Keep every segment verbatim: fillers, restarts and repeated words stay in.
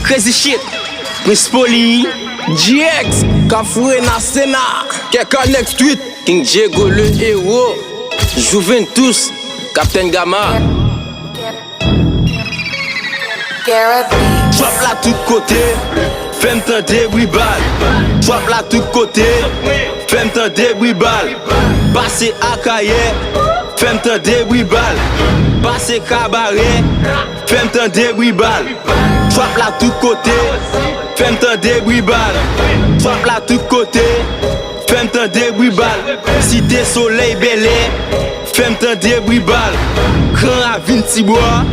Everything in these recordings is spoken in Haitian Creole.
Crazy shit, Prince Poli, G X, Kafou Enasena, Kèka Next Tweet, King Diego le héros, Juventus, Captain Gamma. Trap la tout kote, fè m tande bri bal. Trap la tout kote, fè m tande bri bal. Pase Akayè, fè m tande bri bal. Pase Kabarè, fè m tande bri bal. Trap la tout kote, fè m tande bri bal. Trap la tout kote, fè m tande bri bal. Site Solèy Bèlè, fè m tande bri bal. Gran Ravin Tibwa,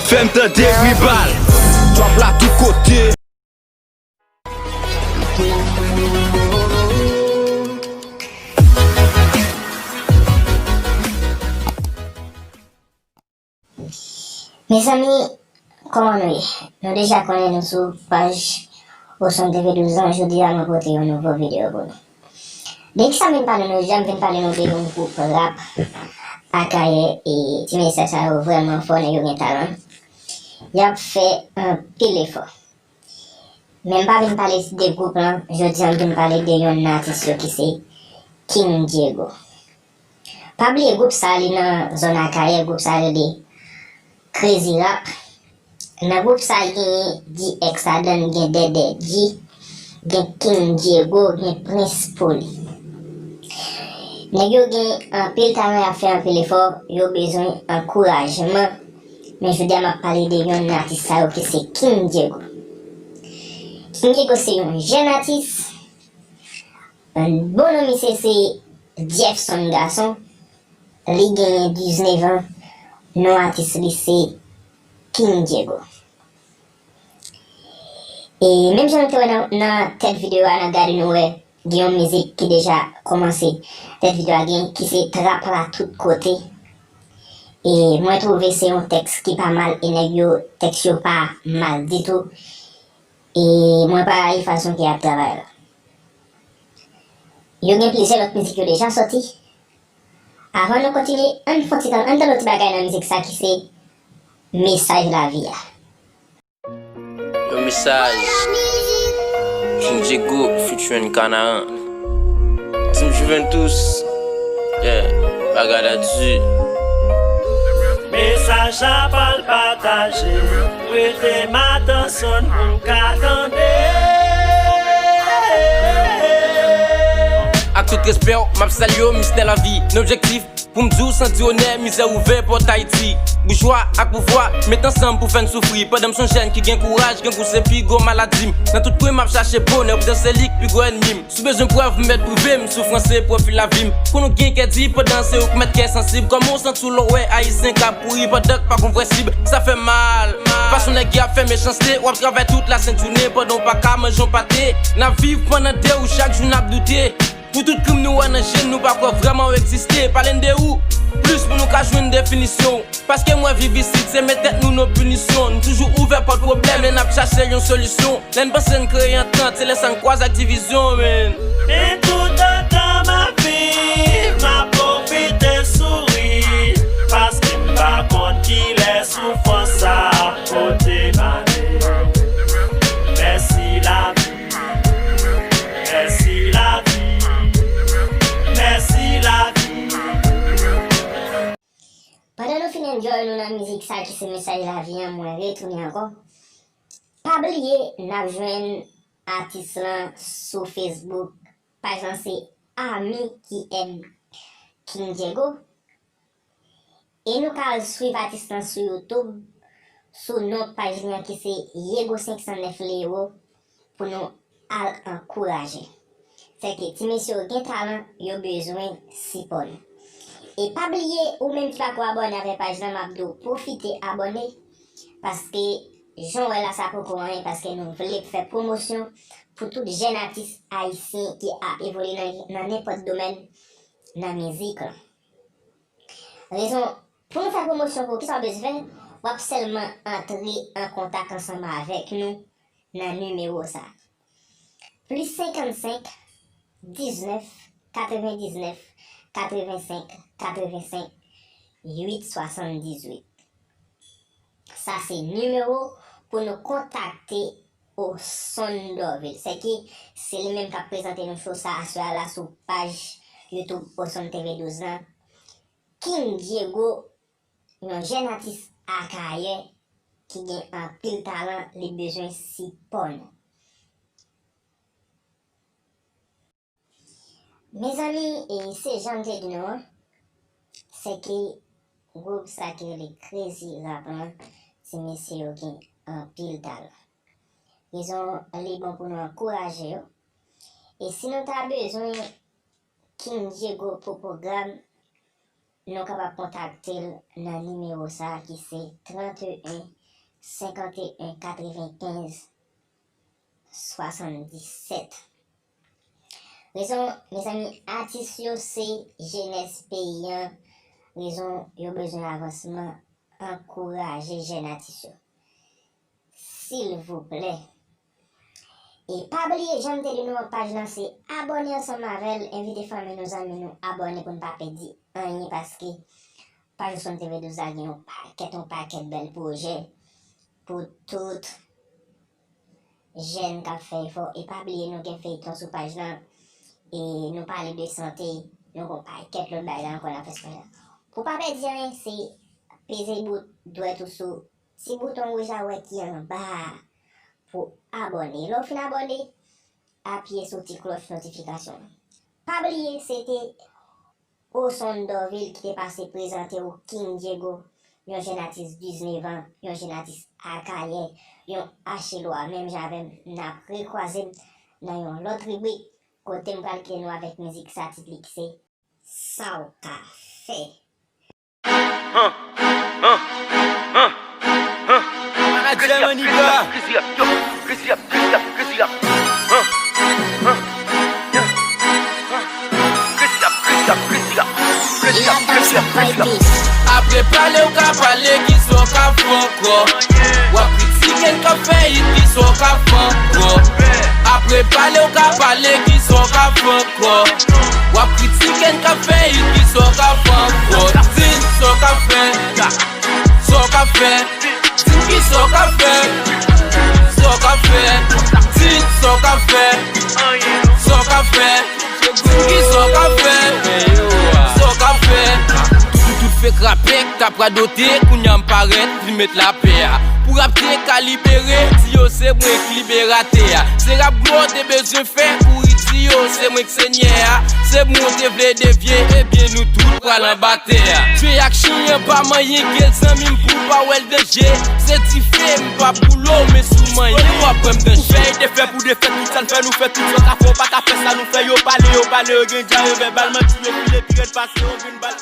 fè m tande bri bal. Trap la tout kote. Mezanmi, kòman nou ye? Nou deja konnen nou sou paj Osonn T V douz lan, jodi a mwen pote yon nouvo videyo pou nou. De kisa m vin pale nou jodi a? M vin pale nou de yon gwoup rap Akayè, e ti mesye sa yo vrèman fò, nèg yo gen talan. Y ap fè anpil efò. Men m pa vin pale de gwoup lan, jodi a m vin pale de yonn nan atis yo ki se King Diego. Pa bliye gwoup sa li nan zòn Akayè, gwoup sa rele Crazy Rap. Nan gwoup sa genyen D X ladann, gen Dèdè G, gen King Diego, gen Prince Poli. Nèg yo gen anpil talan, y ap fè anpil efò, yo bezwen ankourajman. Men jodi a m ap pale de yonn nan atis sa yo ki se King Diego. King Diego se yon jèn atis. Bon non misye se Jeffson Gason. Li genyen diznèf an. Non atis li se King Diego. E menm jan nou te wè nan, nan tèt videyo a, n ap gade nou wè gen yon mizik ki deja kòmanse. Tèt videyo a gen ki se Trap la tout kote. E mwen twouve se yon tèks ki pa mal e nèg yo, tèks yo pa mal ditou. E mwen pa rayi fason ke y ap travay la. Yo gen plizyè lòt mizik yo deja sòti. Avan nou kontinye, ann fè yon ti tan, ann tande yon ti bagay nan mizik sa ki se Mesaj Lavi a. Yon mesaj King Diego featuring Kanaran. Team Juventus, yeah, bagay la di. Mesaj la pral pataje, prete m atansyon pou m ka tande. Ak tout respè w, m ap salye w, mistè lavi. Nan objektif pou m di w san di onè, mizè ouvè pòt Ayiti. Boujwa ak pouvwa met ansanm pou fè n soufri. Pandan m s on jèn ki gen kouraj, grangou se pi gwo maladi m. Nan tout kwen m ap chache bonè, poutan se li k pi gwo ènmi m. Si w bezwen prèv, m mèt pwouve m, soufrans se pwofi lavi m. Pou nou gen kè di, pandan se ou k mèt kè sansib. Kòman w santi w lè w wè Ayisyen k ap kouri pandan k pa gon vrè sib? Sa fè mal. Fason nèg y ap fè mechanste, w ap travay tout lasent jounen pandan w pa ka manje yon pate. N ap viv pandan de ou chak jou n ap doute. Pou tout krim nou wè nan je n, nou pa kwè vrèman w egziste. Pale n de ou plis pou nou ka jwenn definisyon w. Paske m wè viv isit se met tèt nou nan pinisyon. Nou toujou ouvè pòt pwoblèm lè n ap chache yon solisyon. Lè n panse n kreye antant, se lè sa n kwaze ak divizyon, man. Men toutotan m ap viv, m ap pwofite souri. Paske m pa konn kilè soufrans sa ap pote bale. Mèsi lavi, mèsi lavi, mèsi lavi. Pandan nou fin enjoy nou nan mizik sa ki se Mesaj Lavi an, mwen retounen ankò. Pa bliye n ap jwenn atis lan sou Facebook. Paj lan se Ami ki èd King Diego. E nou ka al swiv atis lan sou YouTube sou non paj li an ki se Yego senk san nèf Leo pou nou al ankouraje. Sèke ti mesye yo gen talan, yo bezwen sipò nou. E pa bliye, ou menm ki pako abòne avèk paj lan, m ap di w pwofite abòne, paske jan w wè la sa poko anyen, paske nou vle fè pwomosyon pou tout jèn atis ayisyen ki ap evolye nan, nan nenpòt domèn nan mizik lan. Rezon pou nou fè pwomosyon pou ou, kisa w bezwen fè? W ap sèlman antre an kontak ansanm avèk nou nan nimewo sa. Plis senkannsenk, diznèf, katrevendiznèf, katrevensenk, katrevensenk, uit swasanndizuit. Sa se nimewo pou nou kontakte Osson Dorvil. Sèke se li menm k ap prezante nou show sa aswè a la sou paj YouTube Osson T V douz lan. King Diego, yon jèn atis Akayè ki gen anpil talan, li bezwen sipò nou. Mezanmi, e se jan m te di nou an, sèke gwoup sa ki rele Crazy Rap lan, ti mesye yo gen anpil talan. Rezon li bon pou nou ankouraje yo. E si nou ta bezwen King Diego pou pwogram, nou kapab kontakte l nan nimewo sa a ki se trant e en, senkann e en, katrevenkenz, swasanndisèt. Rezon, mezanmi, atis yo se jenès peyi an. Rezon, yo bezwen avansman, ankouraje jèn atis yo. Silvouplè. E pa bliye, jan m te di nou an, paj lan se abòne ansanm avè l, envite fanmi nou, zanmi nou, abòne pou n pa pèdi anyen, paske paj Osson T V douz la gen yon pakèt, yon pakèt bèl pwojè pou tout jèn k ap fè efò. E pa bliye, nou gen feyton sou paj lan, e nou pale de sante, nou gen yon pakèt lòt bagay ankò n ap fè sou paj lan. Pou pa pèdi anyen, se peze bout dwèt ou sou ti bouton wouj a wè ki anba a pou abòne. Lè w fin abòne, apiye sou ti klòch notifikasyon an. Pa bliye, se te Osson Dorvil ki te pase prezante w King Diego, yon jèn atis diznèf an, yon jèn atis Akayè, yon Achelwa, menm jan avè m, n ap rekwaze m nan yon lòt ribrik kote m pral kite nou avèk mizik sa tit li ki se Sa w ka fè. Manager Maniga. Apre pale, w ka pale, kisa w ka fè ankò? W ap kritike n k ap fè hit, kisa w ka fè ankò? Apre pale, w ka pale, kisa w ka fè ankò? W ap kritike n k ap fè hit, kisa w ka fè ankò? Di n sa w ka fè, sa w ka fè. Di n kisa w ka fè, sa w ka fè. Di n sa w ka fè, sa w ka fè. Di n kisa w ka fè, sa w ka fè. Tout, tout, tout fake rapè k ap radote, kounye a m parèt vin met lapè a. Pou rap te ka libere, di yo se mwen k liberatè a. Se rap gwo te bezwen fè, kouri di yo se mwen k senyè a. Se mwen w te vle devye, ebyen nou tout pral anba tè a. Dye ak chen an pa manyen, gèl zanmi m pou w pa wè l danje. Se dife m pa boule w, men si w manyen w ap wè m danje. Pou fè e te fè pou defèt, tout sa n fè nou fè, tout sa w ka fè w pa ka fè sa nou fè. Yo pale, yo pale, yo gen dyare vèbalman, ti yo file pi rèd pase yon grenn bal.